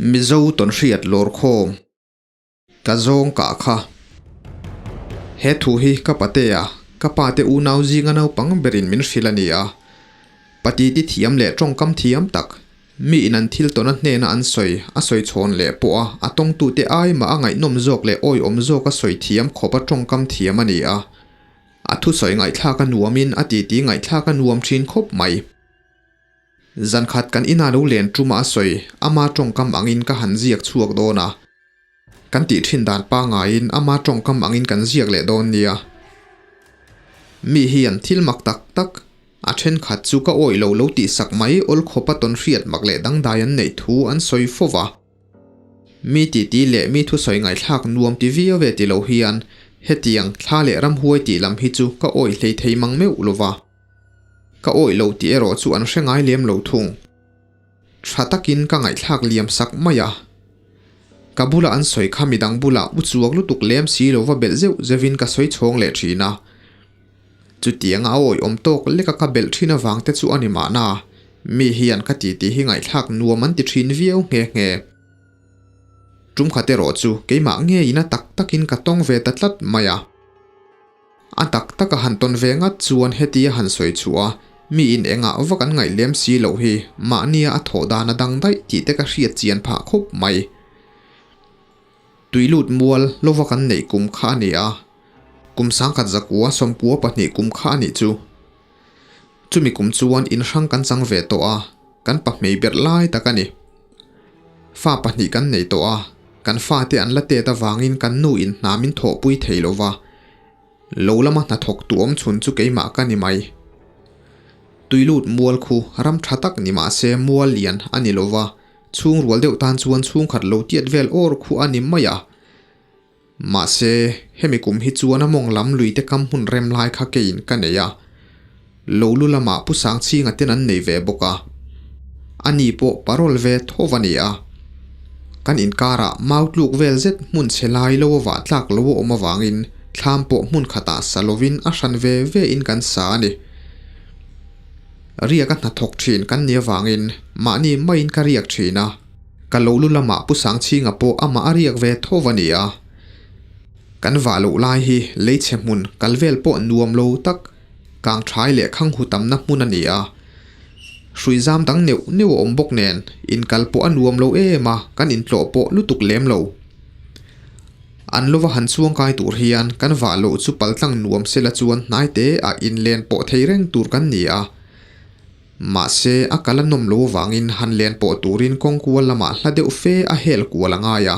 Mizo tawnhriat lawrkhawm ka zawng kah kha. He thu hi ka patea, ka pate unau zinga naupang berin min hrilh a ni a. Pati ti thiam leh tawngkam thiam tak, mi in an thil tawna hnena an sawi, a sawi chhawn leh pawh a, a tawngtute ai mah a ngaihnawm zawk leh awiawm zawk a sawi thiam khawp a tawngkam thiam a ni a. A thusawi ngaihthlak a nuamin a titi ngaihthlak a nuam thin khawp mai. Zan khat kan ina lo len tuma a sawi, ama tawngkam angin ka han ziak chhuak dawn a. Kan tih thin dan pangaiin ama tawngkam angin kan ziak leh dawn nia. Mi hian thil mak tak tak, a thenkhat chu ka awih lo lo tih sak mai awl khawpa tawn hriat mak leh dangdai an neih thu an sawi fo va. Mi titi leh mi thusawi ngaihthlak nuam ti viau ve ti lo hian hetiang thla leh ramhuai tih lam hi chu ka awih hlei thei mang meuh lo va. Ka awih lo tih erawh chu an hre ngai lem lo thung. Tha takin ka ngaihthlak liam sak mai a. Ka bula an sawi kha midang bulah u chuak lutuk lem si lo va belh zeuh zeuhin ka sawi chhawng leh thin a. Chutianga a awih awm tawk leka ka belh thin avang te chu a ni mahna, mi hian ka titi hi ngaihthlak nuam an ti thin viau nghe nghe. Tum khat erawh chu keimah ngeiin a tak takin ka tawng ve ta tlat mai a. A tak tak a han tawn ve ngat chuan heti a han sawi chhuah a, mi in engah vak an ngaih lem si loh hi mahnia a thawh dan a dang daih tih te ka hriat chian phah khawp mai. Tuilut mual lova kan neih kum kha a ni a, kum sangkhat zakua sawmkua pahnih kum kha a nih chu. Chumi kum chuan in hrang kan chang ve tawh a, kan pahmei berh lai tak a ni. Fa pahnih kan nei tawh a, kan fate an la tet avangin kan nu in hna min thawhpui thei lo va, lo lama hnathawk tu awm chhun chu keimah ka ni mai. Tuilut mual khu ram tha tak ni mah se mual lian a ni lo va, chhung rual deuh tan chuan chhungkhat lo tiat vel awr khu a ni mai a. Mahse, hemi kum hi chuan a mawng lam lui te kam hmun rem lai kha keiin ka nei a, lo lu lamah Pu Sangchhinga ten an nei ve bawk a. Ani pawh parole ve tho va ni a. Kan inkarah mau tluk vel zet hmun chhe lai lo a vah tlak lo a awm avangin thlam pawh hmun khatah sa lovin a hran ve ve in kan sa a ni. Riak a hnathawk thin kan nih avangin mahni maiin ka riak thin a. Ka lo lu lamah Pu Sangchhinga pawh amah a riak ve tho va ni a. Kan vah loh lai hi leichhe hmun kal vel pawh nuam lo tak kang thai leh khang hu tamna hmun a ni a. Hrui zam dang neuh neuh a awm bawk nen inkal pawh a nuam lo em a, kan intlawh pawh lutuk lem lo. An lova han chuangkai tur hian kan vah loh chu paltlang nuam sela chuan hnai te ah inlen pawh thei reng tur kan ni a. Mahse, a kal a nawm lo avangin han len pawh turin kawng kual lamah hla deuh fe a hel kual a ngai a.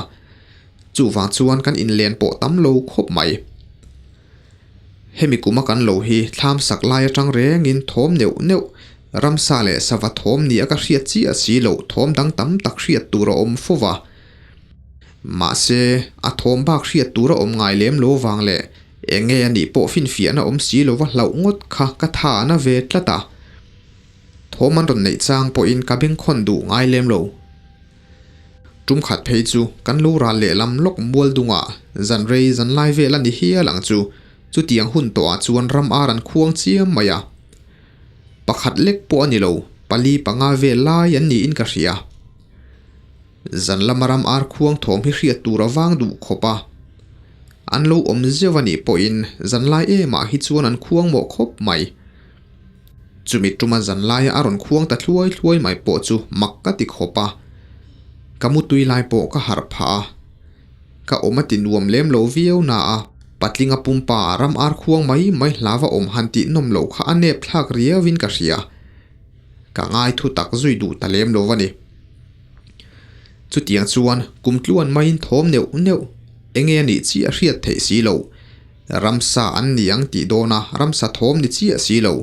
Chuvang chuan kan inlen pawh tam lo khawp mai. Hemi kuma kan lo hi thlam sak lai atang rengin thawm neuh neuh, ramsa leh sava thawm nia ka hriat chiah si loh thawm dang tam tak hriat tur a awm fo va. Mahse, a thawm bak hriat tur a awm ngai lem lo avang leh Eng nge a nih pawh finfiahna awm si lova hlauh ngawt kha ka tha a na ve tlat a. Thawm an rawn neih chang pawhin ka bengkhawn duh ngai lem lo. Tum khat phei chu kan lo ral lehlam lawk mual dungah zan rei zan lai vel a ni hial ang chu, chutiang hun tawhah chuan ram ar an khuang chiam mai a. Pakhat lek pawh a ni lo, pali panga vel lai an niin ka hria. Zan lama ram ar khuang thawm hi hriat tur a vang duh khawp a. An lo awm zeuh a nih pawhin zan lai emah hi chuan an khuang mawh khawp mai. Chumi tuma zan laia a rawn khuang ta thluai thluai mai pawh chu mak ka ti khawp a. Ka mutui lai pawh ka harh phah a. Ka awm a ti nuam lem lo viau na a, patlinga pumpa ram ar khuang mai mai hlava awm han tih nawm loh kha a nep thlak riauin ka hria. Ka ngai thu tak zui duh ta lem lo a ni. Chutiang chuan kum tluan maiin thawm neuh neuh enge a nih chiah hriat theih si lo. Ramsa an ni ang tih dawna ramsa thawm ni chiah si lo.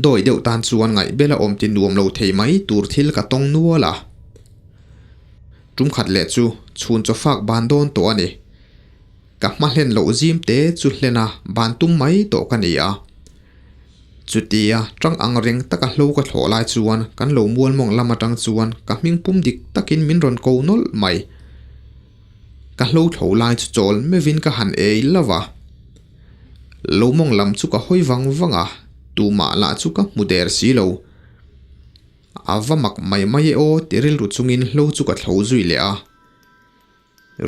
Dawi deuh tan chuan ngaih bela awm ti nuam lo thei mai tur thil ka tawng nual a. Tum khat leh chu chhun chaw fak ban dawn tawh a ni. Ka hma hlen loh zim te chu hlen a ban tum mai tawh ka ni a. Chutia tang ang reng taka hlo ka thlawh lai chuan kan lo mual mawng lam atang chuan ka hming pum dik takin min rawn ko nawlh mai. Ka hlo thlo lai chu chawl meuhin ka han ei lo va. Lo mawng lam chu ka hawi vang vang a, tumah lah chu ka hmu der si lo. A va mak mai mai e aw ti rilru chungin hlo chu ka thlo zui leh a.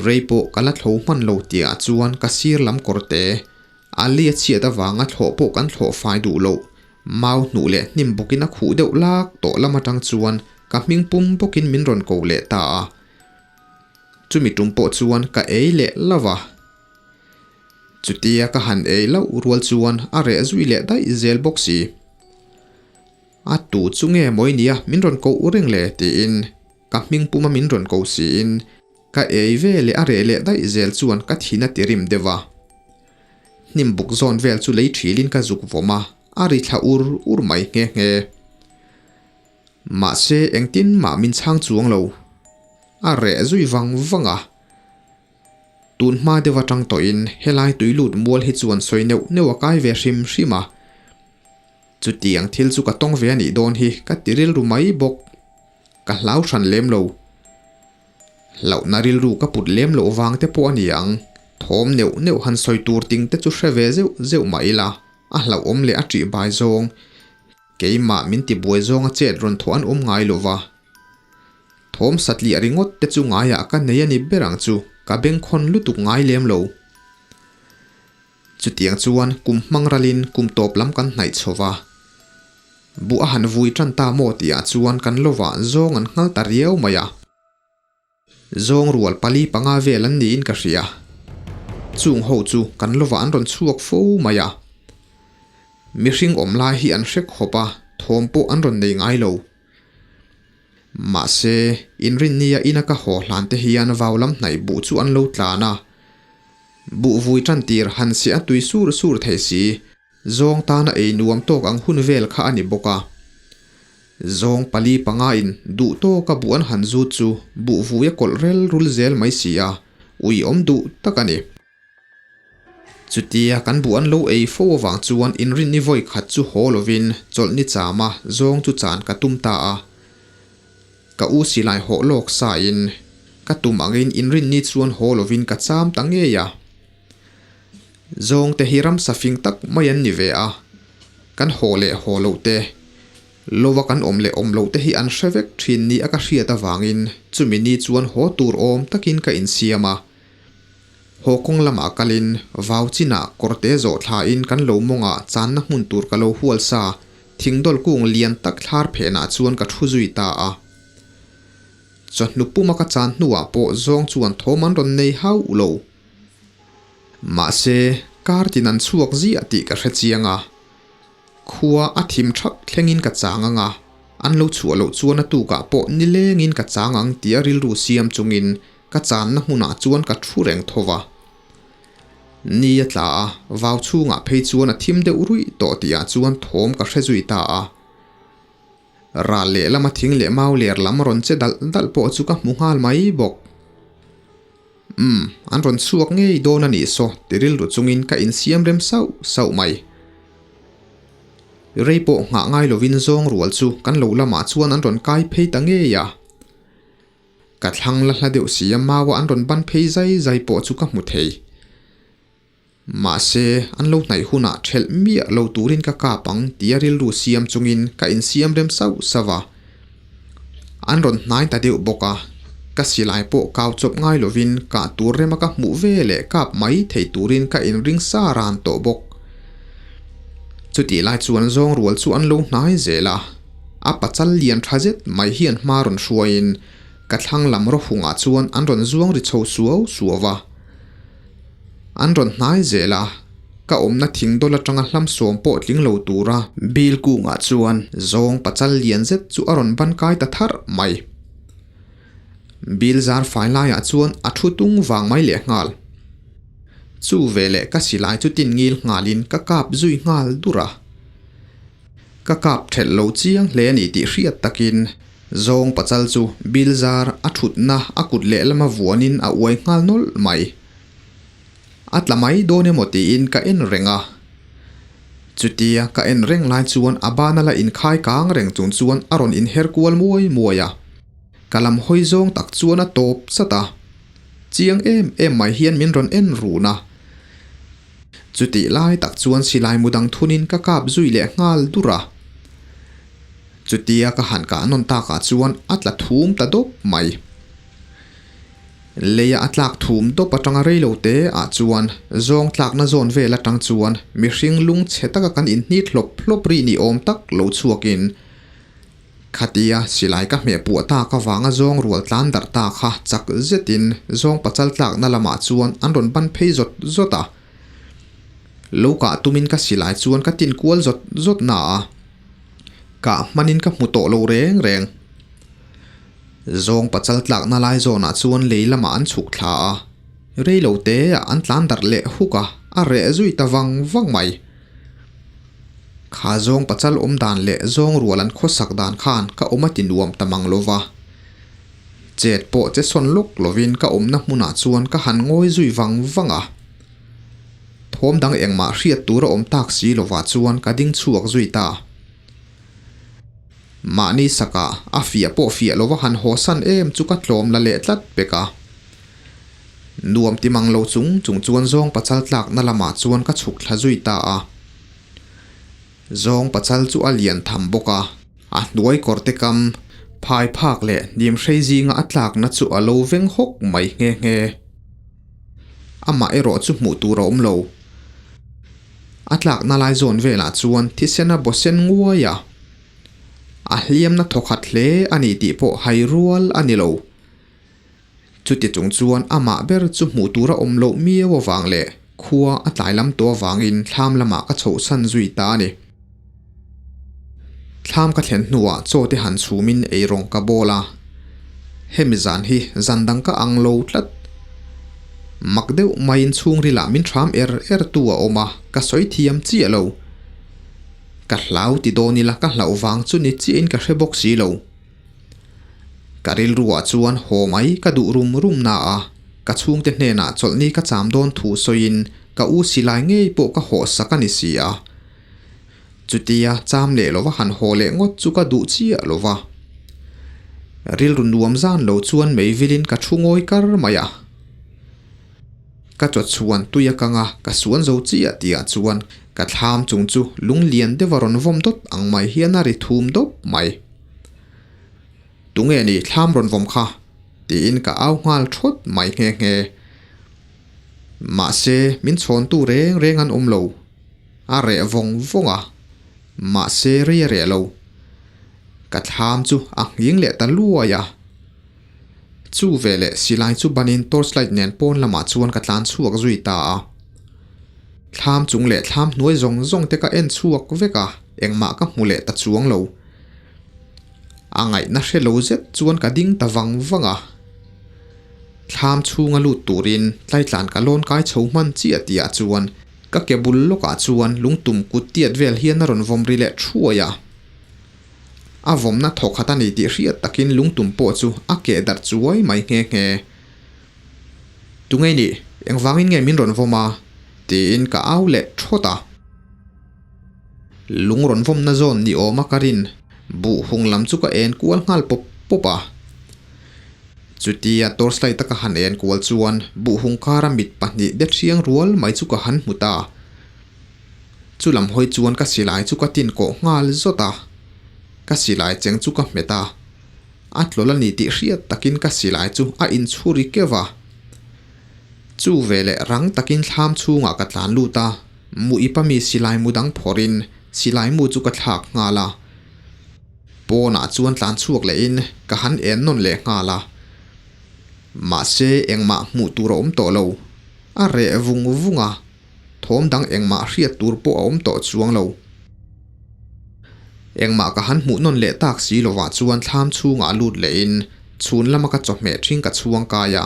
Rei pawh ka la thlo hman lo tihah chuan ka sir lam kawr te a li a chhiat avanga thlawh pawh kan thlawh fai duh loh. Mau hnuh leh hnim bawkin a khuh deuh lak tawh lam atang chuan ka hming pum bawkin min rawn ko leh ta a. Chumi tum pawh chuan ka ei leh lo va. Chutia ka han ei loh rual chuan a reh zui leh daih zel bawk si. A tu chu nge mawi nia min rawn koh reng le tiin ka hming puma min rawn ko siin ka ei ve leh a reh leh daih zel chuan ka thin a ti rim deuh a. Hnim buk zawn vel chu lei thilin ka zuk vawm a, a ri thla ur ur mai nghe nghe. Mahse engtin mah min chhang chuang lo. A reh zui vang vang a. Tun hma deuh atang tawhin helai tui lut mual hi chuan sawi neuh neuh a kai ve hrim hrim a. Chutiang thil chu ka tawng ve a nih dawn hi ka ti rilru mai bawk. Ka hlau hran lem lo. Hlauhna rilru ka put lem loh vang te pawh a ni ang. Thawm neuh neuh han sawi tur ting te chu hre ve zeuh zeuh mah ila, a hlauhawm leh a ṭih bai zawng. Keimah min ti buai zawnga chet rawn thawh an awm ngai lo va. Thawm satliah ringawt te chu ngaiah ka nei a ni ber ang chu, ka bengkhawn lutuk ngai lem lo. Chutiang chuan kum hmang ralin kum tawp lam kan hnaih chho va. Buh a han vui tan ta maw tihah chuan kan lovah zawng an nghal ta riau mai a. Zawng rual pali panga vel an niin ka hria. Chung ho chu kan lovah an rawn chhuak fo mai a. Mihring awm lai hi an hre khawp a, thawm pawh an rawn nei ngai lo. Mahse, inrinnia ina ka haw hlan te hian vau lam hnaih buh chu an lo tlan a. Buh vui tan tir han siah a tui sur sur thei si, zawng tana ei nuam tawk ang hun vel kha a ni bawk a. Zawng pali panga in duh tawka buh an han zut chu buh vui a kawlh rel rul zel mai si a, ui awm duh tak a ni. Chutia kan buh an lo ei fo avang chuan inrinni vawi khat chu haw lovin chawlhni chama zawng chu chan ka tum ta a. Ka u silai hawh lawk sain ka tum angin inrinni chuan haw lovin ka cham ta ngei a. Zawngte hi ramsa fing tak mai an ni ve a, kan haw leh haw loh te, lova kan awm leh awm loh te hi an hre vek thin ni a ka hriat avangin chumi ni chuan haw tur awm takin ka insiam a. Haw kawng lamah kalin vau chinah kawrte zawh thlain kan lo mawngah channa hmun tur ka lo hual sa thingdawl kung lian tak thlar phenah chuan ka thu zui ta a. Chawhnu puma ka chan hnuah pawh zawng chuan thawm an rawn nei hauh lo. Mahse, kar tin an chhuak ziah tih ka hre chiang a. Khua a thim thak thlengin ka chang ang a, an lo chhuah loh chuan a tukah pawh nilengin ka chang ang tia rilru siam chungin Ka channa hmunah chuan ka thu reng tho va. Ni a tla a, vau chhungah phei chuan a thim deuh ruih tawh tihah chuan thawm ka hre zui ta a. Ral lehlama thing leh mau ler lam rawn che dalh dalh pawh chu ka hmu nghal mai bawk. Umm, an rawn chhuak ngei dawn a nih saw ti rilru chungin ka insiam rem sauh sauh mai. Rei pawh nghah ngai lovin zawng rual chu kan lo lamah chuan an rawn kai phei ta ngei a. Ka thlang la hla deuh si a maua an rawn ban phei zai zai pawh chu ka hmu thei. Mahse, an lo hnaih hunah thelh miah lo turin ka kap ang tia rilru siam chungin ka insiam rem sauh sauh a. An rawn hnai ta deuh bawk a, ka silai pawh kau chawp ngai lovin kah tur rema ka hmuh ve leh kap mai thei turin ka inring sa ran tawh bawk. Chutih lai chuan zawng rual chu an lo hnai zel a. A pachal lian tha zet mai hian hma rawn hruaiin ka thlang lam rawhungah chuan an rawn zuang ri chho suau suau va. An rawn hnai zel a, ka awmna thing dawl atanga hlam sawm pawh tling lo tura bil kungah chuan zawng pachal lian zet chu a rawn ban kai ta tharh mai. Bil zar fai laiah chuan a thu tung vang mai lehnghal. Chu veleh ka silai chu tin ngil nghalin ka kap zui nghal dur a. Ka kap thelh lo chiang hle a ni tih hriat takin zawng pachal chu bil zar a thutna a kut lehlama vuanin a uai nghal nawlh mai. A tla mai dawn emaw tiin ka en reng a. Chutia ka en reng lai chuan a bana la inkhai kang reng chung chuan a rawn inher kual muai muai a. Ka lam hawi zawng tak chuan a tawp zat a. Chiang em em mai hian min rawn en run a. Chutih lai tak chuan silai mu dang thunin ka kap zui leh nghal dur a. Chutia ka han kah nawn takah chuan a tla thum ta dawp mai. Leia a tlak thum dawp atanga rei lo te ah chuan zawng tlakna zawn vel atang chuan mihring lung chhe taka kan inhnit hlawp hlawp ri ni awm tak lo chhuakin khatia silai ka hmeh puah tak avanga zawng rual tlan darh ta kha chak zetin zawng pachal tlakna lamah chuan an rawn ban phei zawt zawt a. Lo kah tumin ka silai chuan ka tin kual zawt zawt na a, kah hmanin ka hmu tawh lo reng reng. Zawng pachal tlakna lai zawnah chuan lei lamah an chhuk thla a, rei lo te ah an tlan darh leh huk a, a reh zui ta vang vang mai. Kha zawng pachal awm dan leh zawng rual an khawsak dan khan ka awm a ti nuam ta mang lo va. Chet pawh che sawn lawk lovin ka awmna hmunah chuan ka han ngawi zui vang vang a. Thawm dang engmah hriat tur a awm tak si lovah chuan ka ding chhuak zui ta. Mahni sakah a fiah pawh fiah lova han haw san em chu ka tlawm la leh tlat pek a. Nuam ti mang lo chung chung chuan zawng pachal tlakna lamah chuan ka chhuk thla zui ta a. Zawng pachal chu a lian tham bawk a, a hnuai kawr te kam phai phak leh hnim hrei zinga a tlakna chu a lo veng hawk mai nghe nghe. Amah erawh chu hmuh tur a awm lo. A tlakna lai zawn velah chuan thisen a baw sen nguai a, a hliamna thawkhat hle a ni tih pawh hai rual a ni lo. Chuti chung chuan amah ber chu hmuh tur a awm loh miau avang leh khua a tlai lam tawh avangin thlam lamah ka chhohsan zui ta a ni. Thlam ka thlen hnuah chaw te han chhumin eirawng ka bawl a, hemi zan hi zan dang ka ang lo tlat. Mak deuh maiin chhungrilah min hram er er tu a awm a, ka sawi thiam chiah lo. Ka hlau ti dawn ila ka hlauh vang chu ni chiahin ka hre bawk si lo. Ka rilruah chuan haw mai ka duh rum rum na a, ka chhungte hnenah chawlhni ka cham dawn thu sawiin ka u silai ngei pawh ka hawhsak a ni si a. Chutia cham leh lova han haw leh ngawt chu ka duh chiah lo va. Rilru nuam zan lo chuan mei vilin ka thu ngawi kar mai a. Ka chaw chhuan tui a kang a, ka suan zo chiah tihah chuan ka thlam chung chu lung lian deuh a rawn vawm dawt ang mai hian a ri thum dawp mai. Tunge ni thlam rawn vawm kha? tiin ka au nghal thawt mai nghe nghe. Mahse min chhawntu reng reng an awm lo. A reh vawng vawng a, mahse rei a reh lo. Ka thlam chu a nghing leh ta luai a. Chu veleh silai chu banin torchlight nen pawn lamah chuan ka tlan chhuak zui ta a. Thlam chung leh thlam hnuai zawng zawng te ka en chhuak vek a, engmah ka hmu leh ta chuang lo. A ngaihna hre lo zet chuan ka ding ta vang vang a. Thlam chhunga lut turin tlaitlan ka lawn kai chho hman chiah tihah chuan ka ke bul lawkah chuan lungtum kut tiat vel hian a rawn vawm ri leh thuai a. A vawmna thawkhat a ni tih hriat takin lungtum pawh chu a keh darh chuai mai nghe nghe. Tunge nih, engvangin nge min rawn vawm a? tiin ka au leh thawt a. Lung rawn vawmna zawn ni awma ka rin buh hung lam chu ka en kual nghal pawp pawp a. Chutia torchlight a ka han en kual chuan buh hung kara mit pahnih de thiang rual mai chu ka han hmu ta. Chu lam hawi chuan ka silai chu ka tin kawh nghal zawt a, ka silai cheng chu ka hmet a. A tlawlh a ni tih hriat takin ka silai chu a inchhuri keuh a. Chu veleh rang takin thlam chhungah ka tlan lut a. Muipa mi silai mu dang phawrhin silai mu chu ka thlak nghal a. Pawnah chuan tlan chhuak lehin ka han en nawn leh nghal a. Mahse engmah hmuh tur a awm tawh lo. A reh vung vung a, thawm dang engmah hriat tur pawh a awm tawh chuang lo. Engmah ka han hmuh nawn leh tak si lovah chuan thlam chhungah lut lehin chhun lama ka chawhmeh ṭhing ka chhuang kai a.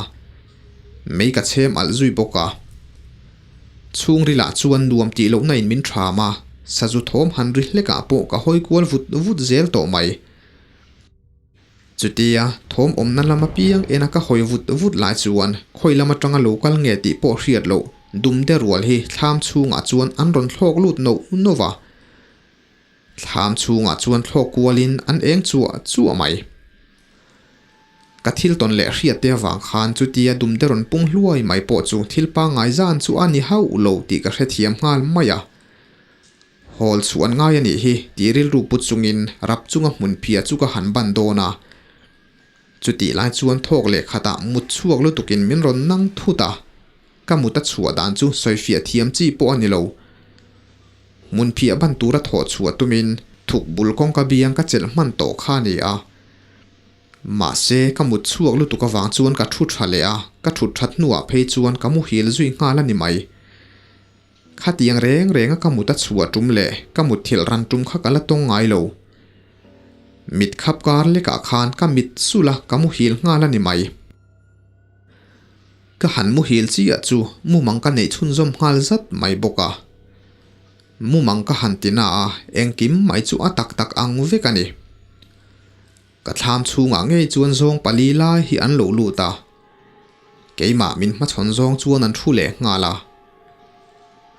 Mei ka chhem alh zui bawk a. Chhungrilah chuan nuam tih lohna in min ṭham a, sazu thawm han ri hlekah pawh ka hawi kual vut vut zel tawh mai. Chutia thawm awmna lam apiang ena ka hawi vut vut lai chuan khawi lam atanga lo kal nge tih pawh hriat loh dumde rual hi thlam chhungah chuan an rawn thlawk lut noh noh va. Thlam chhungah chuan thlawk kualin an eng chuah chuah mai. Ka thil tawn leh hriat te avang khan chutia dumte rawn pung hluai mai pawh chu thil pangngai zan chu a ni hauh lo tih ka hrethiam nghal mai a. Hawl chhuah an ngai a nih hi tih rilru pu chungin rap chunga hmun phiah chu ka han ban dawn a. Chutih lai chuan thawk leh khatah mut chhuak lutukin min rawn nang thut a, ka mut a chhuah dan chu sawifiah thiam chi pawh a ni lo. Hmun phiah ban tura thawh chhuah tumin thuk bul kawngka biang ka chelh hman tawh kha a ni a. Mahse, ka mut chhuak lutuk avang chuan ka thu tha leh a, ka thut that hnuah phei chuan ka muhil zui nghal a ni mai. Khatiang reng renga ka mut a chhuah tum leh ka mutthilh ran tum kha ka la tawng ngai lo. Mit khap kar lekah khan ka mit sulh a, ka muhil nghal a ni mai. Ka han muhil chiah chu mumang ka neih chhunzawm nghal zat mai bawk a. Mumang ka han ti na a, engkim mai chu a tak tak ang vek a ni. Ka thlam chhungah ngei chuan zawng pali lai hi an lo lut a. Keimah min hmachhawn zawng chuan an thu leh nghal a.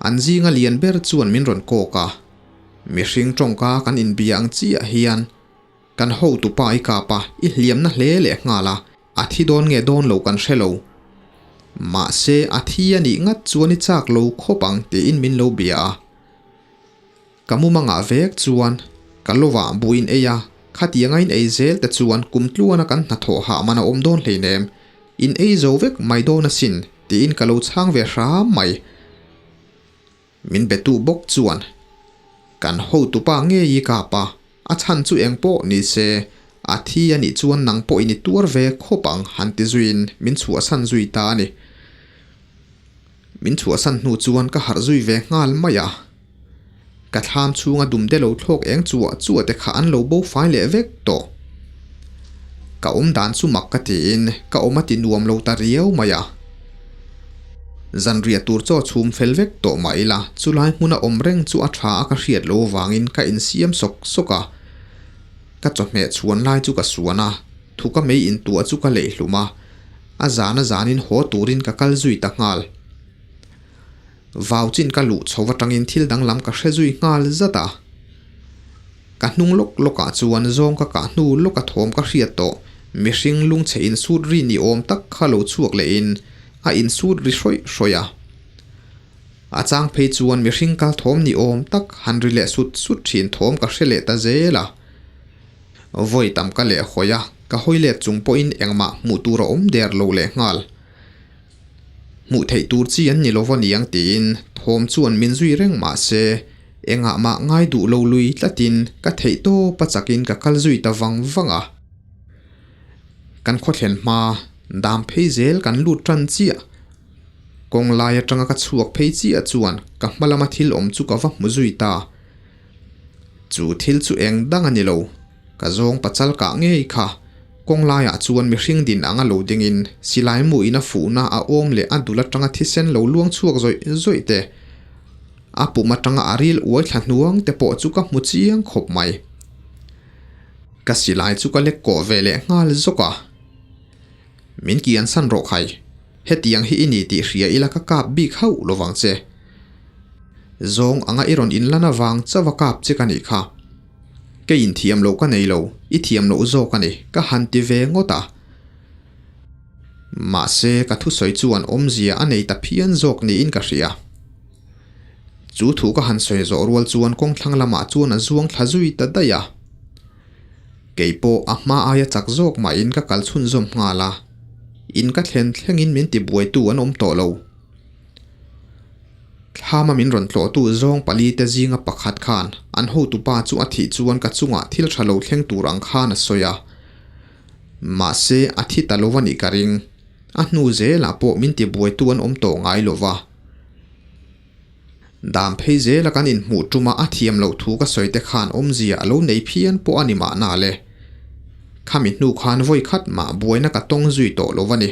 An zinga lian ber chuan min rawn kawk a. Mihring tawngka kan inbia ang chiah hian kan hotupa i kap a, i hliamna hle leh nghal a, a thi dawn nge dawn lo kan hre lo. Mahse a thi a nih ngat chuan i chak lo khawp ang tiin min lo bia a. Ka mumangah vek chuan ka lovah buin ei a, khatianga in ei zel te chuan kum tluana kan hnathawh hah man a awm dawn hleinem, in ei zo vek mai dawn asin tiin ka lo chhang ve hram mai. Min betu bawk chuan kan hotupa ngei i kap a, a chhan chu eng pawh ni se, a thi a nih chuan nang pawhin i tuar ve khawp ang han ti zuiin min chhuahsan zui ta a ni. Min chhuahsan hnu chuan ka harh zui ve nghal mai a. Ka thlam chhunga dumte lo thlawk eng chuah chuah te kha an lo bo fai leh vek tawh. Ka awm dan chu mak ka tiin ka awm a ti nuam lo ta riau mai a. Zanriah tur chaw chhum fel vek tawh mah ila chulai hmuna awm reng chu a tha a ka hriat lo vangin ka insiam sawk sawk a. Ka chawhmeh chhuan lai chu ka suan a, thuka mei intuah chu ka leih hlum a, a zan a zanin haw turin ka kal zui ta nghal. Vau chin ka luh chho atangin thil danglam ka hre zui nghal zat a. Ka hnung lawk lawkah chuan zawng ka kah hnu lawka thawm ka hriat tawh mihring lungchhe insut ri ni awm tak kha lo chhuak lehin a insut ri hrawih hrawih a. A chang phei chuan mihring kal thawm ni awm tak han ri leh sut sut thin thawm ka hre leh ta zel a. Vawi tam ka leh hawi a, ka hawi let chung pawhin engmah hmuh tur a awm der lo leh nghal. Hmuh theih tur chi an ni lo va niang tiin thawm chuan min zui reng mah se, engah mah ngai duh lo lui tlatin ka theih tawp a chakin ka kal zui ta vang vang a. Kan khawthlen hma dam phei zel kan lut tan chiah. Kawng lai atanga ka chhuak phei chiah chuan ka hma lama thil awm chu ka va hmu zui ta. Chu thil chu eng dang a ni lo. Ka zawng pachal kah ngei kha. Kawng laiah chuan mihring din anga lo dingin silai muin a fuhna a awm leh a dul atanga thisen lo luang chhuak zawih zawih te, a pum atanga a ril uai thla hnuang te pawh chu ka hmu chiang khawp mai. Ka silai chu ka lek kawh ve leh nghal zawk a. Min kian san rawh khai, hetiang hi i ni tih hria ila ka kap bik hauh lovang che. Zawng anga i rawn inlan avang chauh a kap che ka nih kha. Ka inthiam loh ka nei lo, i thiam loh zawk a ni, ka han ti ve ngawt a. Mahse, ka thusawi chuan awmzia a nei ta phian zawk niin ka hria. Chu thu ka han sawi zawh rual chuan kawngthlang lamah chuan a zuang thla zui ta daih a. Kei pawh a hma aia chak zawk mahin ka kal chhunzawm nghal a, in ka thlen thlengin min tibuaitu an awm tawh lo. Thlama min rawn tlawhtu zawng pali te zinga pakhat khan an hotupa chu a thih chuan ka chungah thil tha lo thleng tur ang khan a sawi a. Mahse, a thi ta lo a nih ka ring. A hnu zelah pawh min tibuaitu an awm tawh ngai lo va. Dam phei zela kan inhmuh tuma a thiam loh thu ka sawi te khan awmzia a lo nei phian pawh a ni mahna le. Khami hnu khan vawi khat mah buaina ka tawng zui tawh lo a ni.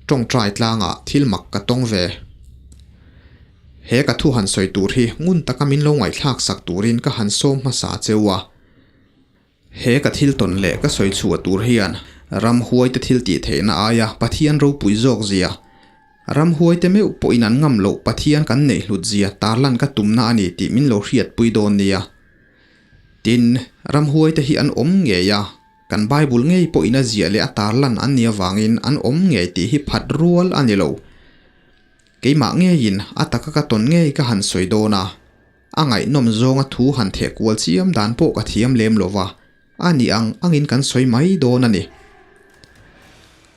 Tawngtai tlangah thil mak ka tawng ve. He ka thu han sawi tur hi ngun taka min lo ngaihthlak sak turin ka han sawm hmasa cheu a. He ka thil tawn leh ka sawi chhuah tur hian ramhuaite thil tih theihna aia Pathian ropui zawk zia, ramhuaite meuh pawhin an ngam loh Pathian kan neih hlut zia tarlan ka tumna a ni tih min lo hriatpui dawn nia. Tin, ramhuaite hi an awm ngei a. Kan Bible ngei pawhin a ziah leh a tarlan an nih avangin an awm ngei tih hi phat rual a ni lo. Keimah ngeiin a taka ka tawn ngei ka han sawi dawn a, a ngaihnawm zawnga thu han theh kual chiam dan pawh ka thiam lem lo va, a nih ang angin kan sawi mai dawn a ni.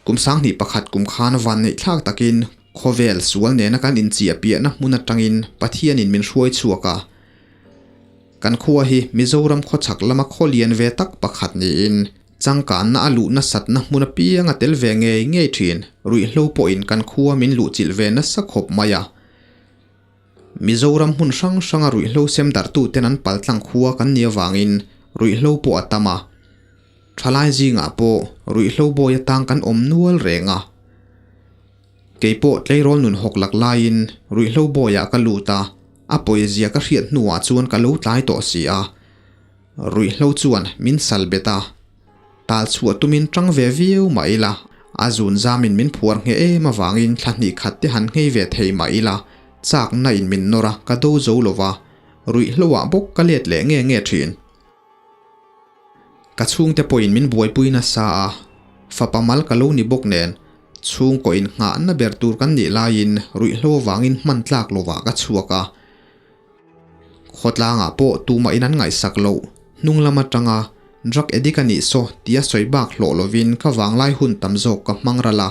Kum sanghnih pakhat kum khan van neih thlak takin khawvel sual nena kan inchiah piahna hmun atangin Pathianin min hruai chhuak a. Kan khua hi Mizoram khawchhak lama khaw lian ve tak pakhat niin changkanna a luh nasatna hmun apiang a tel ve ngei ngei thin. Ruihhlo pawhin kan khua min luhchilh ve nasa khawp mai a. Mizoram hmun hrang hranga ruihhlo sem darhtuten an paltlang khua kan nih avangin ruihhlo pawh a tam a. Thalai zingah pawh ruihhlo bawi atang kan awm nual reng a. Kei pawh tleirawl nun hawk lak laiin ruihhlo bawiah ka lut a, a pawizia ka hriat hnuah chuan ka lo tlai tawh si a. Ruihhlo chuan min sal bet a, tal chhuah tumin tang ve viau mah ila, a zun zamin min phuar ngheh em avangin thla hnih khat te han nghei ve thei mah ila, chakna in min nawr a, ka do zo lo va, ruihhlo ah bawk ka let leh nge nge thin. Ka chhungte pawhin min buaipui nasa a, fapa mal ka lo ni bawk nen, chhungkaw in nghahna ber tur kan nih laiin ruihhlo avangin hman tlak lovah ka chhuak a, Khawtlangah pawh tumah in an ngaihsak loh, hnung lam atanga drug addict a nih saw tia sawi bak hlawh lovin ka vanglai hun tam zawk ka hmang ral a.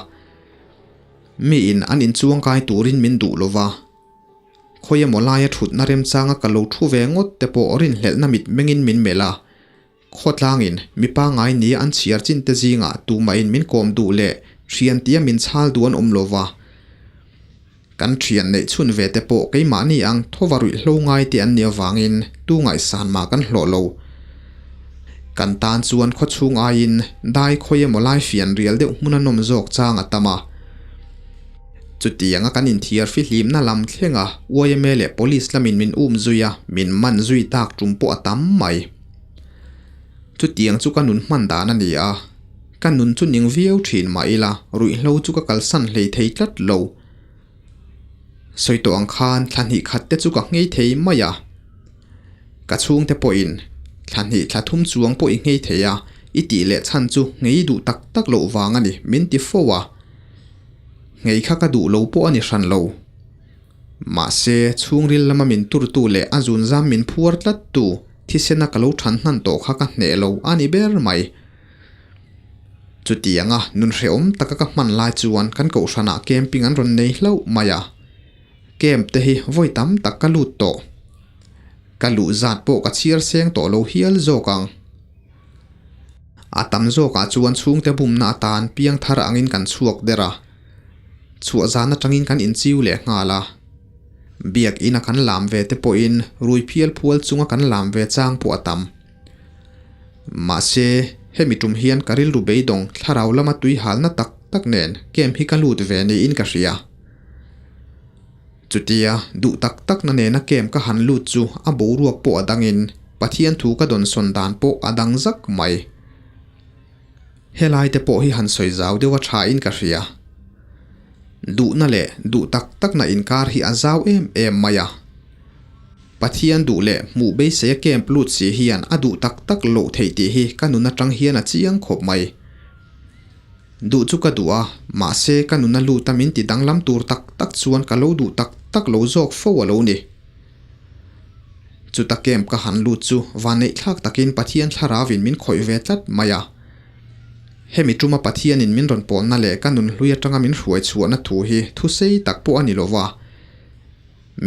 Mi in an inchuang kai turin min duh lova, khawi emaw laia thutna remchanga ka lo thu ve ngawt te pawh rinhlelhna mit mengin min melh a. Khawtlangin mi pangngai nia an chhiar chin te zingah tumah in min kawm duh leh thian tia min chhal duh an awm lova. Kan thian neih chhun ve te pawh keimahni ang thawva ruihhlo ngai te an nih avangin tu ngaihsan mah kan hlawh lo. Kan tan chuan khawchhung aiin dai khawi emaw lai fian rial deuh hmun a nawm zawk chang a tam a. Chutianga kan inthiar fihlimna lam thlenga yma leh Police lamin min um zui a, min man zui tak tum pawh a tam mai. Chutiang chu ka nun hman dan a ni a, ka nun chu ning viau thin mah ila ruihhlo chu ka kalsan hlei thei tlat lo. Sawi tawh ang khan thla hnih khat te chu ka nghei thei mai a, ka chhungte pawhin thla hnih thla thum chuang pawh i nghei thei a, i tih leh chhan chu nghei duh tak tak loh vang a ni min ti fo a, nghei kha ka duh lo pawh a ni hran lo. Mahse, chhungril lama min turtu leh a zunzam min phuar tlattu thisena ka lo than hnan tawh kha ka hneh lo a ni ber mai. Chutianga nun hrehawm taka ka hman lai chuan kan kohhranah camping an rawn nei hlauh mai a. Camp te hi vawi tam tak ka lut tawh. Ka luh zat pawh ka chhiar seng tawh lo hial zawk ang. A tam zawkah chuan chhungte bumna atan piangthar angin kan chhuak der a. Chhuah zan atangin kan inchiu leh nghal a. Biak ina kan lam ve te pawhin rui phial phual chunga kan lam ve chang pawh a tam. Mahse, hemi tum hian ka rilru beidawng thlarau lama tui halna tak tak nen camp hi ka lut ve niin ka hria. Chutia duh tak takna nena camp ka han lut chu a boruak pawh a dangin Pathian thu ka dawnsawn dan pawh a dang zak mai. Helai te pawh hi han sawi zau deuh a tha in ka hria. Duhna leh duh tak takna inkar hi a zau em em mai a. Pathian duh leh hmuh beisei a camp lut si hian a duh tak tak loh theih tih hi ka nun atang hian a chiang khawp mai. Duh chu ka duh a, mahse ka nun a lut a min ti danglam tur tak tak chuan ka lo duh tak tak lo zawk fo a lo ni. Chuta camp ka han lut chu vanneih thlak takin Pathian thlarauin min khawih ve tlat mai a. Hemi tuma Pathianin min rawn pawlna leh ka nun hlui atanga min hruai chhuahna thu hi thusei tak pawh a ni lo va.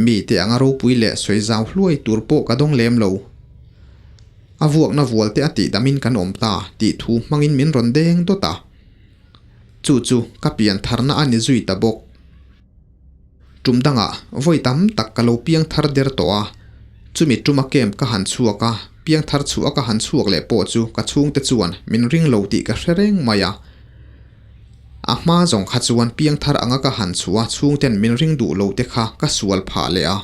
Mite anga ropui leh sawi zau hluai tur pawh ka dawng lem lo. A vuakna vual te a tih damin kan awm ta tih thu hmangin min rawn deng dawt a. Chu chu ka pian tharna a ni zui ta bawk. Tum dangah vawi tam tak ka lo piang thar der tawh a, chumi tuma camp ka han chhuak a, piang thar chhuah ka han chhuak leh pawh chu ka chhungte chuan min ring lo tih ka hre reng mai a. A hma zawng kha chuan piang thar anga ka han chhuah a chhungten min ring duh lo te kha ka sual phah leh a.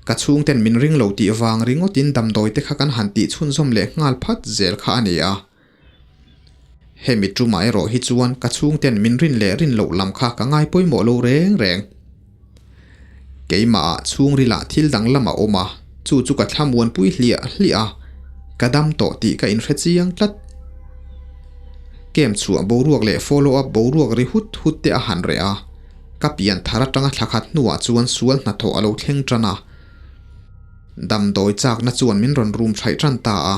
Ka chhungten min ring lo tih vang ringawtin damdawi te kha kan han tih chhunzawm leh nghal phat zel kha a ni a. Hemi tumah erawh hi chuan ka chhungten min rin leh rin loh lam kha ka ngai pawimawh lo reng reng. Keimahah chhungrilah thil dang lam a awm a, chu chu ka thlamuanpui hliah hliah a, ka dam tawh tih ka inhre chiang tlat. Camp chhuah boruak leh follow up boruak ri hut hut te a han reh a. Ka pian thar atanga thla khat hnuah chuan sual hnathawh a lo thleng tan a. Damdawi chakna chuan min rawn rum thaih tan ta a.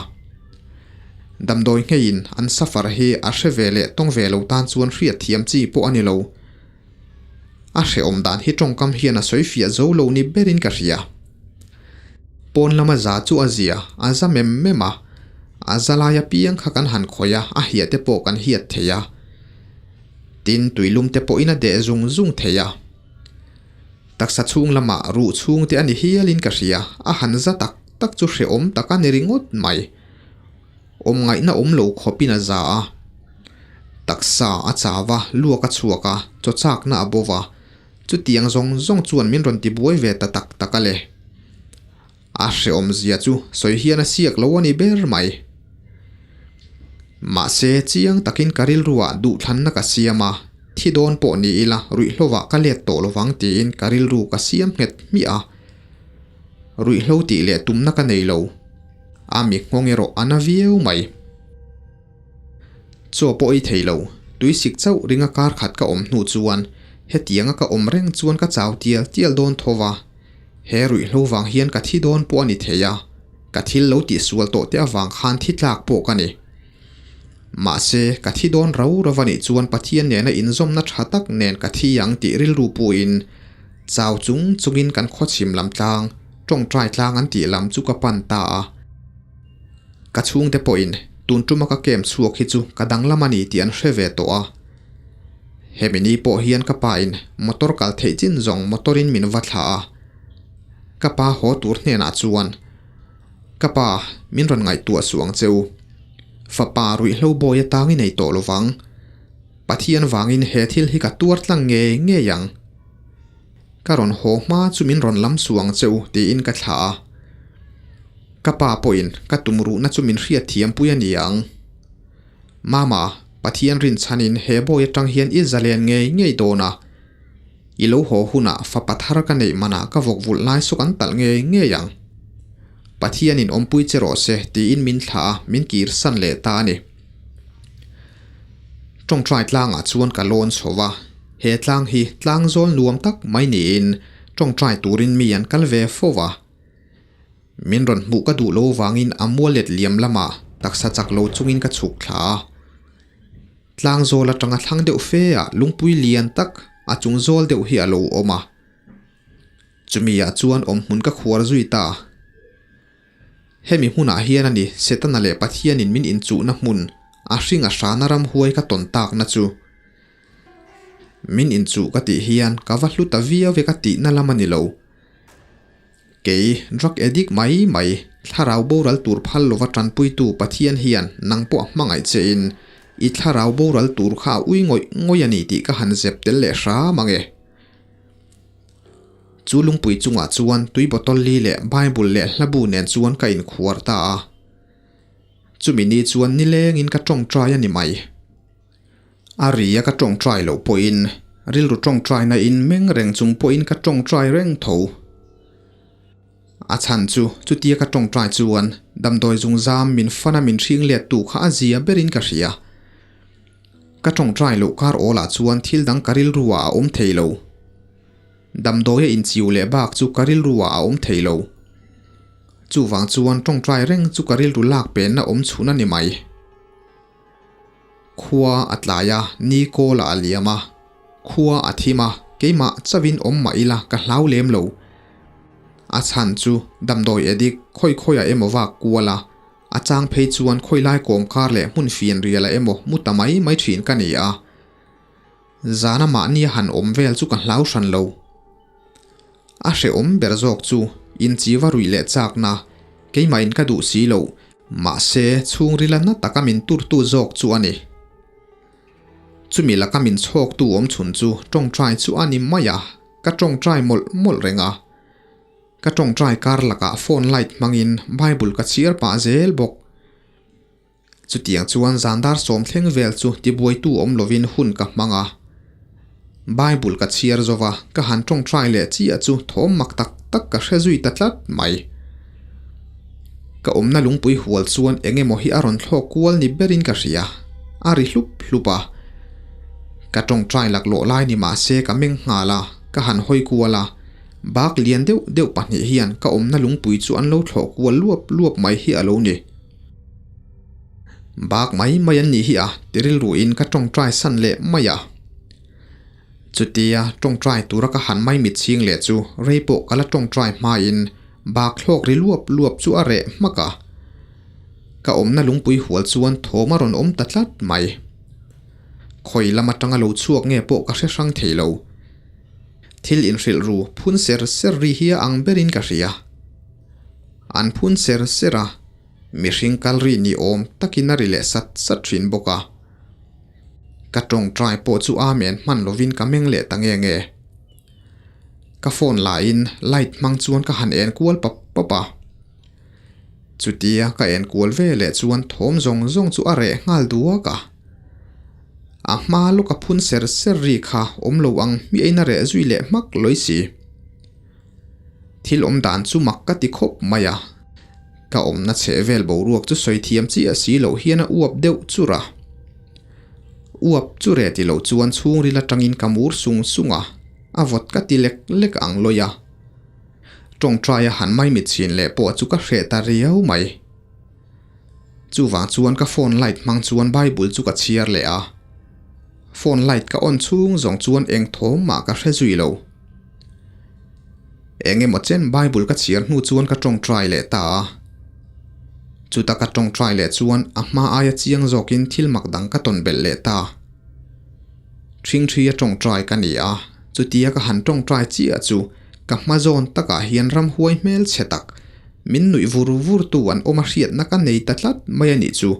Damdawi ngheiin an suffer hi a hre ve leh tawng ve lo tan chuan hriat thiam chi pawh a ni lo. A hrehawm dan hi tawngkam hian a sawi fiah zo lo ni berin ka hria. Pawn lama za chu a zia, a za mem mem a. A za lai apiang kha kan han khawih a, a hiah te pawh kan hiat thei a. Tin, tuilum te pawhin a deh zung zung thei a. Taksa chhung lamah ruh chhung te a ni hialin ka hria, a han za tak tak chu hrehawm tak a ni ringawt mai. Awm ngaihna awm lo khawpin a za a. Taksa a chau a, luak a chhuak a, chaw chakna a bo va. Chutiang zawng zawng chuan min rawn tibuai ve ta tak tak a le. A hrehawm zia chu sawi hian a siak lo a ni ber mai. Mahse, chiang takin ka rilruah duhthlanna ka siam a, thi dawn pawh ni ila ruihhlovah ka let tawh lovang tiin ka rilru ka siam nghet hmiah a. Ruihhlo tih leh tumna ka nei lo. A mi nghawng erawh a na viau mai. Chaw pawh ei thei lo, tui sik chauh ringa kar khat ka awm hnu chuan hetianga ka awm reng chuan ka chau tial tial dawn tho va. He ruihhlo vang hian ka thi dawn pawh a ni thei a, ka thil lo tihsual tawh te avang khan thi tlak pawh ka ni. Mahse, ka thi dawn rau rau a nih chuan Pathian nena inzawmna tha tak nen ka thi ang tih rilru puhin chau chung chungin kan khawchhim lam tlang, tawngtai tlang an tih lam chu ka pan ta a. Ka chhungte pawhin tun tuma ka camp chhuak hi chu ka danglam a ni tih an hre ve tawh a. Hemi ni pawh hian ka pa in motor kal theih chin zawng motor in min va thlah a. Ka pa haw tur hnenah chuan, Ka pa, min rawn ngaihtuah suh ang che u. Fapa ruihhlo bawi atang i nei tawh lovang. Pathian vangin he thil hi ka tuar tlang ngei ngei ang. Ka rawn haw hma chu min rawn lam suh ang che u tiin ka thlah a. Ka pa pawhin ka tum ruhna chu min hriat thiampui a ni ang. Mama, Pathian rinchhanin he bawi atang hian i zalen ngei ngei dawn a. I lo haw hunah fapa thar ka neih manah ka vawk vulh lai saw kan talh ngei ngei ang. Pathianin awmpui che rawh se tiin min thlah a, min kir san leh ta a ni. Tawngtai tlangah chuan ka lawn chho va. He tlang hi tlang zawl nuam tak mai niin tawngtai turin mi an kal ve fo va. Min rawn hmuh ka duh lo vangin a mual let liam lamah taksa chak lo chungin ka chhuk thla a. Tlang zawl atanga thlang deuh fe ah lungpui lian tak a chung zawl deuh hi a lo awm a. Chumi ah chuan awmhmun ka khuar zui ta. Hemi hmunah hian a ni Setana leh Pathianin min inchuhna hmun a hring a hrana ramhuai ka tawn takna chu. Min inchuh ka tih hian ka va hlu ta viau ve ka tihna lam a ni lo. Kei, drug addict mai mai, thlarau boral tur phal lova tanpuitu Pathian hian nang pawh a hmangaih che in i thlarau boral tur kha a ui ngawih ngawih a ni tih ka han zep tel leh hram ang e. Chu lungpui chungah chuan tui bottle li leh Bible leh hlabu nen chuan ka inkhuar ta a. Chumi ni chuan nilengin ka tawngtai a ni mai. A ri a ka tawngtai loh pawhin rilru tawngtaina in meng reng chung pawhin ka tawngtai reng tho. A chhan chu chutia ka tawngtai chuan damdawi zungzam min fana min hring lettu kha a zia berin ka hria. Ka tawngtai loh kar awlah chuan thil dang ka rilru ah a awm thei lo. Damdawi a inchiu leh bak chu ka rilru ah a awm thei lo. Chuvang chuan tawngtai reng chu ka rilru lak penna awm chhun a ni mai. Khua a tlai a, ni kawl ah a liam a. Khua a thim a, keimah chauhin awm mah ila ka hlau lem lo. A chhan chu damdawi edik khawi khawiah emaw vak kual a, A chang phei chuan khawilai kawmkar leh hmun fian rial ah emaw mu ta mai mai thin ka ni a. Zana mahni a han awm vel chu ka hlau hran lo. A hrehawm ber zawk chu inchiva ruih leh chakna keimah in ka duh si lo, mahse chhungrila na taka min turtu zawk chu a ni. Chumi laka min chhawktu awm chhun chu tawngtai chu a ni mai a, ka tawngtai mawlh mawlh reng a. Ka tawngtai kar lakah phone light hmangin Bible ka chhiar pah zel bawk. Chutiang chuan zandar sawmthleng vel chu tibuaitu awm lovin hun ka hmang a. Bible ka chhiar zova ka han tawngtai leh chiah chu thawm mak tak tak ka hre zui ta tlat mai. Ka awmna lungpui hual chuan eng emaw hi a rawn thlawk kual ni berin ka hria, a ri hlup hlup a. Ka tawngtai laklawh lai ni mah se ka meng nghal a, ka han hawi kual a. Bak lian deuh deuh pahnih hian ka awmna lungpui chu an lo thlawh kual luap luap mai hi a lo ni. Bak mai mai an nih hi a ti rilruin ka tawngtai san leh mai a. Chutia tawngtai tura ka han maimit chhing leh chu rei pawh ka la tawngtai hmain bak thlawk ri luap luap chu a reh hmak a. Ka awmna lungpui hual chuan thawm a rawn awm ta tlat mai. Khawi lam atanga lo chhuak nge pawh ka hre hrang thei lo. Thil inhrilh ru phun ser ser ri hi a ang berin ka hria. An phun ser ser a, mihring kal ri ni awm takin a ri leh sat sat thin bawk a. Ka tawngtai pawh chu amen hman lovin ka meng leh ta nge nge. Ka phone lahin light hmang chuan ka han en kual pap pap a. Chutia ka en kual ve leh chuan thawm zawng zawng chu a reh nghal duak a. A hma lawka phun ser ser ri kha awm lo ang hmiahin a reh zui leh hmak lawi si. Thil awm dan chu mak ka ti khawp mai a. Ka awmna chheh vel boruak chu sawi thiam chiah si loh hian a uap deuh chur a. Uap chu reh ti loh chuan chhungril atangin ka mur sung sung a, a vawt ka ti lek lek ang lawi a. Tawngtaia han maimit chhin leh pawh chu ka hreh ta riau mai. Chuvang chuan ka phone light hmang chuan Bible chu ka chhiar leh a. Phone light ka on chhung zawng chuan eng thawm mah ka hre zui lo. Eng emaw chen Bible ka chhiar hnu chuan ka tawngtai leh ta a. Chuta ka tawngtai leh chuan a hma aia chiang zawkin thil mak dang ka tawn belh leh ta. Thingthi a tawngtai ka ni a, chutia ka han tawngtai chiah chu ka hma zawn takah hian ramhuai hmel chhe tak, min nuih vur vur tu an awm a hriatna ka nei ta tlat mai a nih chu.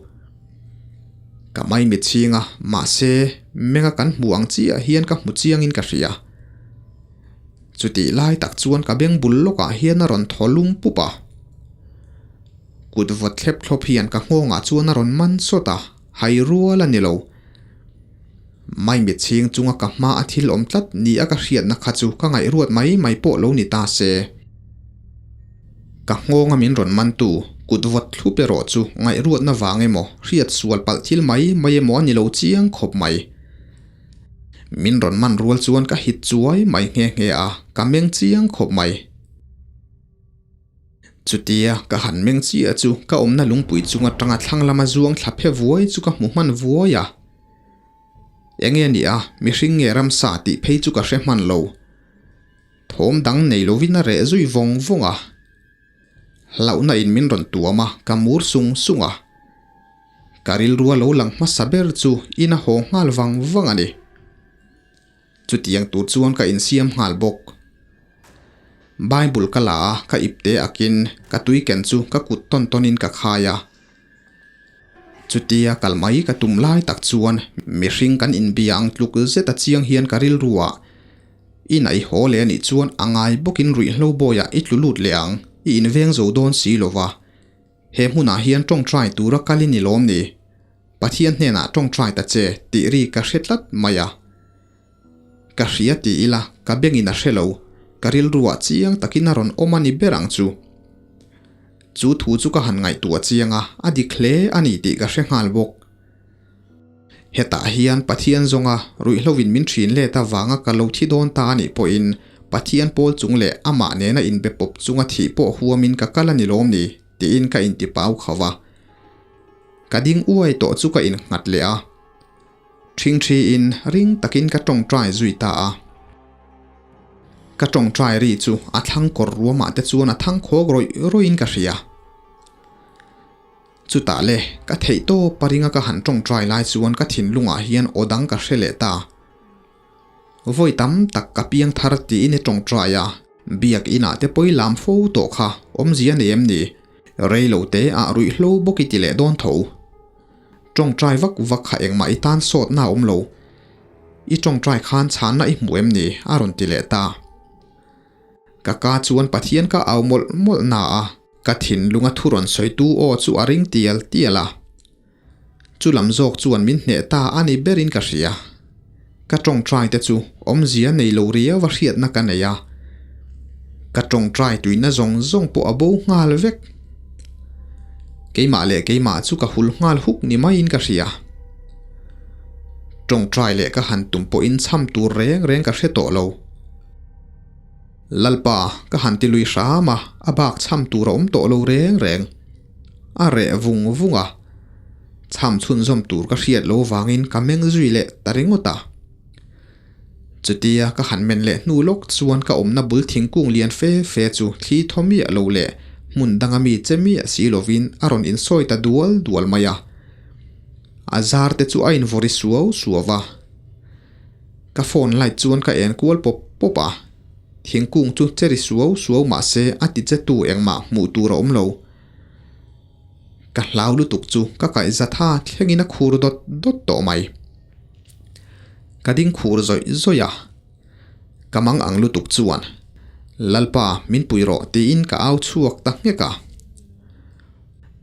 Ka maimit chhing a, mahse menga kan hmu ang chiah hian ka hmu chiangin ka hria. Chutih lai tak chuan ka beng bul lawkah hian a rawn thaw lum pup a. Kut vawt thlep thlawp hian ka nghawngah chuan a rawn man sawt a, hai rual a ni lo. Maimit chhing chunga ka hma a thil awm tlat ni a ka hriatna kha chu ka ngaihruat mai mai pawh lo ni ta se. Ka nghawnga min rawn mantu kut vawt thlup erawh chu ngaihruatna vang emaw hriat sual palh thil mai mai emaw a ni lo chiang khawp mai. Min rawn man rual chuan ka hit chuai mai nghe nghe a, ka meng chiang khawp mai. Chutia ka han meng chiah chu ka awmna lungpui chung atanga thlang lama zuang thla phe vuai chu ka hmu hman vuai a. Enge ni a, mihring nge ramsa tih phei chu ka hre hman lo. Thawm dang nei lovin a reh zui vawng vawng a. Hlauhna in min rawn tuam a, ka mur sung sung a. Ka rilrua lo lang hmasa ber chu in a haw nghal vang vang a ni. Chutiang tur chuan ka insiam nghal bawk. Bible ka la a, ka ipte akin ka tui ken chu ka kut tawn tawnin ka khai a. Chutia kal mai ka tum lai tak chuan mihring kan inbia ang tluk zet a chiang hian ka rilru ah, I naih haw leh anih chuan a ngai bawkin ruihhlo bawiah i tlu lut leh ang, i inveng zo dawn si lova. He hmunah hian tawngtai tura kal i ni lawm ni? Pathian hnenah tawngtai ta che tih ri ka hre tlat mai a. Ka hria ti ila ka bengin a hre lo, ka rilruah chiang takin a rawn awm a ni ber ang chu. Chu thu chu ka han ngaihtuah chiang a, a dik hle a ni tih ka hre nghal bawk. Hetah hian Pathian zawnga ruihhlovin min ṭhin let avanga ka lo thi dawn ta a nih pawhin Pathian pawl chung leh amah nena inbe pawp chunga thih pawh huamin ka kal a ni lawm ni tiin ka intipau kho va. Ka ding uai tawh chu ka innghat leh a. Ṭhingṭhiin ring takin ka ṭawngṭai zui ta a. Ka ṭawngṭai ri chu a thlang kawr ruamah te chuan a thang khawk rawih rawih in ka hria. Chutah le, ka theih tawp a ringa ka han ṭawngṭai lai chuan ka thinlungah hian aw dang ka hre leh ta. Vawi tam tak ka piang thar tiin i ṭawngṭai a, biak inah te pawi lam fo tawh kha awmzia nei em ni? Rei lo te ah ruihhlo bawk i ti leh dawn tho. Ṭawngṭai vak vak kha engmah i tan sawtna a awm lo. I ṭawngṭai khan chhanna i hmu em ni? a rawn ti leh ta. Ka ka chuan Pathian ka au mawlh mawlh na a, ka thinlunga thu rawn sawitu aw chu a ring tial tial a. Chu lam zawk chuan min hneh ta a ni berin ka hria. Ka ṭawngṭai te chu awmzia nei lo riau a hriatna ka nei a. Ka ṭawngṭai tuina zawng zawng pawh a bo nghal vek. Keimah leh keimah chu ka hul nghal huk ni maiin ka hria. Tawngtai leh ka han tum pawhin chham tur reng reng ka hre tawh lo. Lalpa, ka han ti lui hram a, a bak chham tur a awm tawh lo reng reng. A reh vung vung a. Chham chhunzawm tur ka hriat lo vangin ka meng zui leh ta ringawt a. Chutia ka han men leh hnu lawk chuan ka awmna bul thingkung lian fe fe chu thli thaw miah lo leh hmun danga mi che miah si lovin a rawn insawi ta dual dual mai a. A zar te chu a invawri suau suau va. Ka phone light chuan ka en kual pawp pawp a. Thingkung chu che ri suau suau mah se a ti che tu engmah hmuh tur a awm lo. Ka hlau lutuk chu ka kaihza tha thlengin a khur dawt dawt tawh mai. Ka ding khur zawih zawih a, ka mang ang lutuk chuan, Lalpa, min pui rawh tiin ka au chhuak ta nghek a.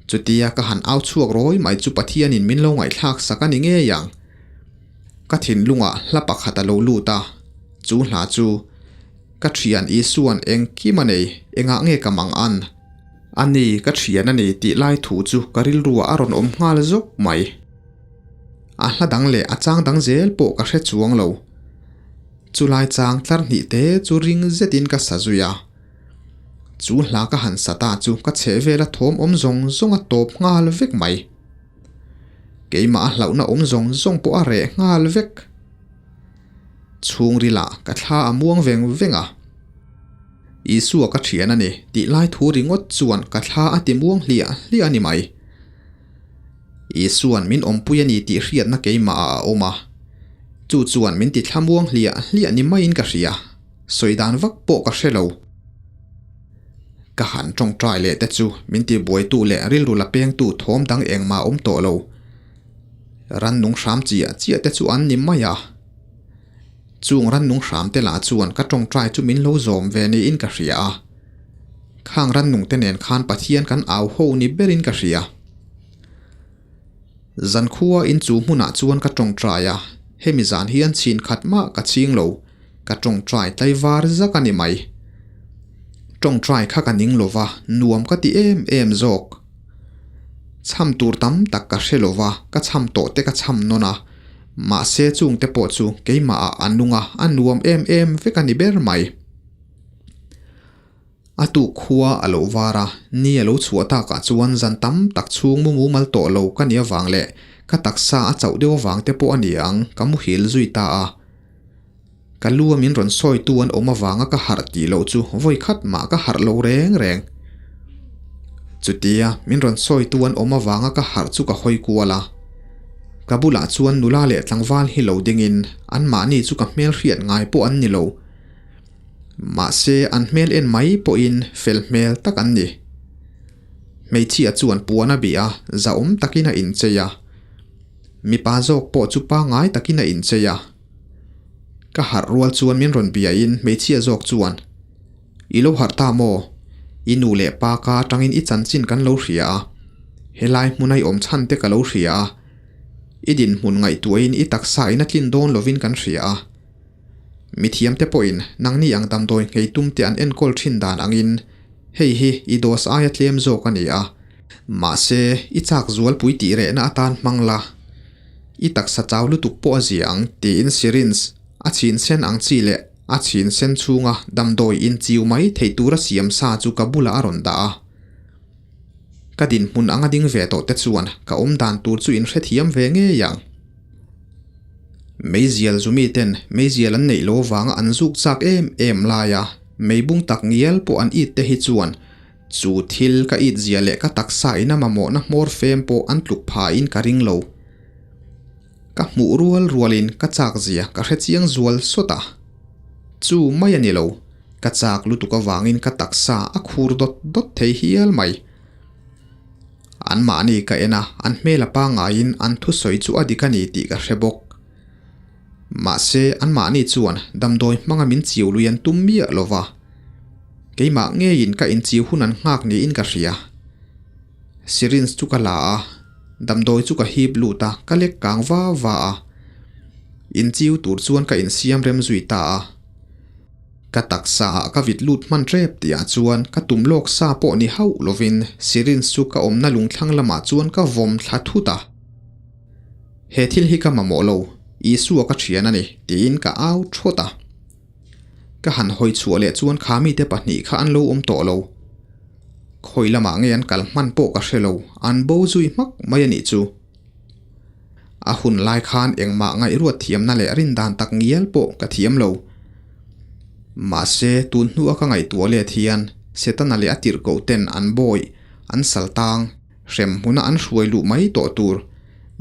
Chutia ka han au chhuak rawi mai chu Pathianin min lo ngaihthlak sak a ni ngei ang. Ka thinlungah hla pakhat a lo lut a, chu hla chu, Ka thian Isuan engkim a nei, engah nge ka mang an? A ni, ka thian a ni tih lai thu chu ka rilruah a rawn awm nghal zawk mai. A hla dang leh a chang dang zel pawh ka hre chuang lo. Chulai chang tlar hnih te chu ring zetin ka sa zui a. Chu hla ka han sa ta chu ka chheh vela thawm awm zawng zawng a tawp nghal vek mai. Keimah a hlauhna awm zawng zawng pawh a reh nghal vek. Chhungrilah ka thla a muang veng veng a. Isua ka thian a ni tih lai thu ringawt chuan ka thla a ti muang hliah hliah a ni mai. Isua'n min awmpui a ni tih hriatna keimah ah a awm a, chu chuan min ti thlamuang hliah hliah ni maiin ka hria, sawi dan vak pawh ka hre lo. Ka han tawngtai leh te chu min ti buaitu leh rilru la pengtu thawm dang engmah a awm tawh lo. Rannung hram chiah chiah te chu an ni mai a. Chung rannung hram te lah chuan ka tawngtai chu min lo zawm ve niin ka hria a. Khang rannung te nen khan Pathian kan au ho ni berin ka hria. Zankhua in chu hmunah chuan ka tawngtai a, hemi zan hian chhin khat mah ka ching lo, ka tawngtai tlaivar zak a ni mai. Tawngtai kha ka ning lova, nuam ka ti em em zawk. Chham tur tam tak ka hre lova, ka chham tawh te ka chham nawn a, mahse chungte pawh chu keimah ah a nung a, a nuam em em vek a ni ber mai. A tuk khua a lo var a, ni a lo chhuah takah chuan zan tam tak chhung mu mumal tawh lo ka nih avang leh ka taksa a chauh deuh avang te pawh a ni ang, ka muhil zui ta a. Ka lu a min rawn sawitu an awm avanga ka harh tih loh chu vawi khat mah ka harh lo reng reng. Chutia min rawn sawitu an awm avanga ka harh chu ka hawi kual a. Ka bulah chuan nula leh tlangval hi lo dingin anmahni chu ka hmelhriat ngai pawh an ni lo. Mahse, an hmel en mai pawhin fel hmel tak an ni. Hmeichhia chuan puan a bih a, zahawm takin a inchei a. Mipa zawk pawh chu pangngai takin a inchei a. Ka harh rual chuan min rawn biain hmeichhia zawk chuan, I lo harh ta maw? I nu leh pa ka atangin i chanchin kan lo hria a. Helai hmuna i awm chhan te ka lo hria a. I dinhmun ngaihtuahin i taksa in a tlin dawn lovin kan hria a. Mithiamte pawhin nangni ang damdawi nghei tumte an enkawl thin dan angin hei hi i dose aia tlem zawk a ni a. Mahse, i chak zualpui tih rehna atan hmang la, i taksa chau lutuk pawh a zia ang tiin syringe a chhin sen ang chi leh a chhin sen chhunga damdawi inchiu mai theih tura siam sa chu ka bulah a rawn dah a. Ka dinhmun anga ding ve tawh te chuan ka awm dan tur chu inhrethiam ve ngei ang. Meizial zumi ten meizial an neih lo vanga an zuk chak em em laia meibung tak ngial pawh an it te hi chuan chu thil ka it zia leh ka taksa ina mamawhna hmawr fem pawh an tluk phain ka ring lo. Ka hmuh rual rualin ka chak zia ka hre chiang zual sawt a. Chu mai a ni lo, ka chak lutuk avangin ka taksa a khur dawt dawt thei hial mai. Anmahni ka en a, an hmel a pangaiin an thusawi chu a dik a ni tih ka hre bawk. Mahse, anmahni chuan damdawi hmanga min chiu lui an tum miah lo va. Keimah ngeiin ka inchiu hun an nghak niin ka hria. Syringe chu ka la a, damdawi chu ka hip lut a, ka lek kang va va a. Inchiu tur chuan ka insiam rem zui ta a. Ka taksa ah ka vit lut hman tep tih ah chuan ka tum lawk sa pawh ni hauh lovin syringe chu ka awmna lungthlang lamah chuan ka vawm thla thut a. He thil hi ka mamawh lo. Isua ka thian a ni, tiin ka au thawt a. Ka han hawi chhuah leh chuan kha mite pahnih kha an lo awm tawh lo. Khawi lamah nge an kal hman pawh ka hre lo, an bo zui hmak mai a nih chu. A hun lai khan engmah ngaihruat thiamna leh rindan tak ngial pawh ka thiam lo. Mahse, tun hnua ka ngaihtuah let hian Setana leh a tirhkoh ten an bawi, an sal tang, hrem hmuna an hruai luh mai tawh tur,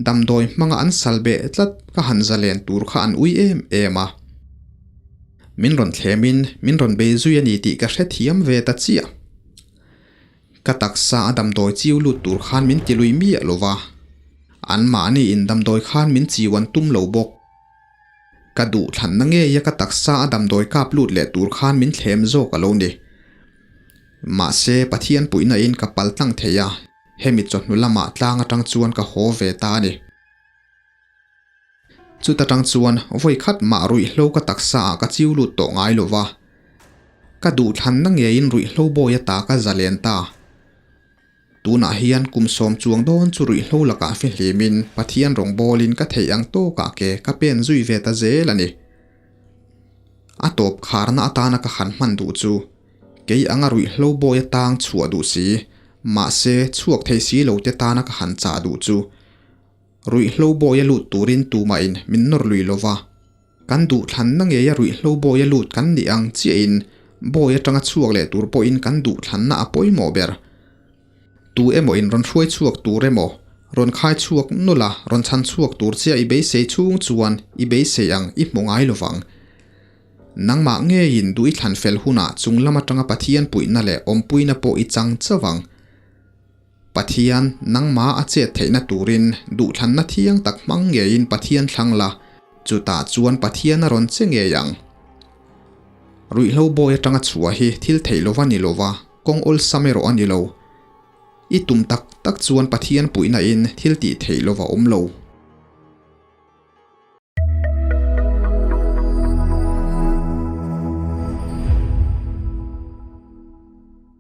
damdawi hmanga an sal beh tlat ka han zalen tur kha an ui em em a. Min rawn thlemin min rawn bei zui a ni tih ka hrethiam ve ta chiah. Ka taksa a damdawi chiu lut tur khan min ti lui miah lo va, anmahni in damdawi khan min chiu an tum lo bawk. Ka duh thlanna ngeia ka taksa a damdawi kap lut leh tur khan min thlem zawk a lo ni. Mahse, Pathian puihna in ka pal tlang thei a, hemi chawhnu lamah tlang atang chuan ka haw ve ta a ni. Chuta tang chuan vawi khat mah ruihhlo ka taksa ah ka chiu lut tawh ngai lo va. Ka duhthlanna ngeiin ruihhlo bawi ata ka zalen ta. Tunah hian kum sawm chuang dawn chu ruihhlo lakah fihlimin Pathian rawngbawlin ka theih ang tawkah ke ka pen zui ve ta zel a ni. A tawp kharna atana ka han hman duh chu kei anga ruihhlo bawi atang chhuah duh si, mahse chhuak thei si lo te tana ka han chah duh chu Ruihhlo bawi a lut turin tumahin min nawr lui lo va, kan duhthlanna ngeia ruihhlo bawi a lut kan nih ang chiahin bawi atanga chhuak leh tur pawhin kan duhthlanna a pawimawh ber. Tu emaw in rawn hruai chhuak tur emaw, rawn khai chhuak nawlh a, rawn chhan chhuak tur chia i beisei chhung chuan i beisei ang i hmu ngai lo vang. Nangmah ngeiin duh i thlan fel hunah chung lam atanga Pathian puihna leh awmpuina pawh i chang chauh ang. Pathian, nangmah a chet theihna turin duhthlanna thiang tak hmang ngeiin Pathian thlang la, chutah chuan Pathian a rawn che ngei ang. Ruihhlo bawi atanga chhuah hi thil theih lova ni lova, kawng awlsam erawh a ni lo. I tum tak tak chuan Pathian puihna in thil tih theih lova awm lo.